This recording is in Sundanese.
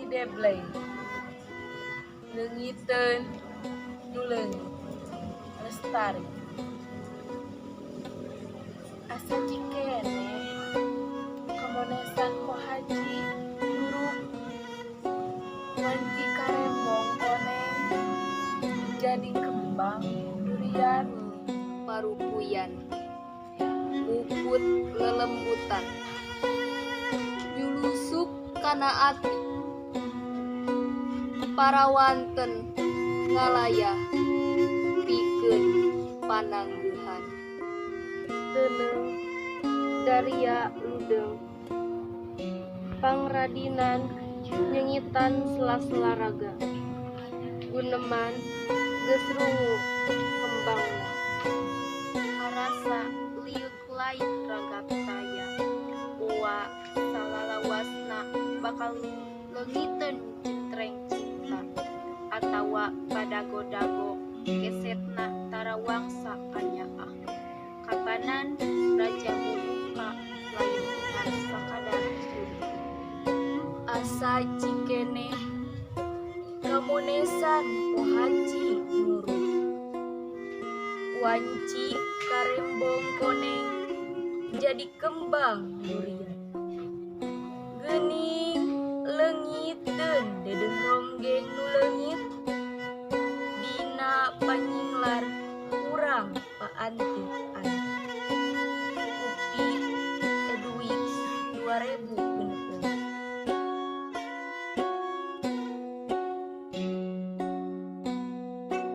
Cidebleng leungiteun nu leungit lestari. Asa cikeneh kamonesan Kohaji nuruk wanci karembong koneng jadi kembang durian. Parupuyan muput lelembutan nyulusup kana ati parawanten ngalayah pikeun pananggeuhan. Teuneung daria ludeung pangradinan nyengitan sela-sela raga guneman geus rungu kembangna. Karasa liuk lain ragap taya Uwa salalawasna bakal leungiteun jentreng cinta atawa badago-dago kesetna tarawangsa kanyaah kapanan raja bubuka lain ngan sakadar sudi. Asa cikeneh kamonesan Kohaji nuruk wanci karembong koneng jadi kembang durian geuning leungiteun deudeuh ronggeng nu leungit dina panyinglar urang paanti.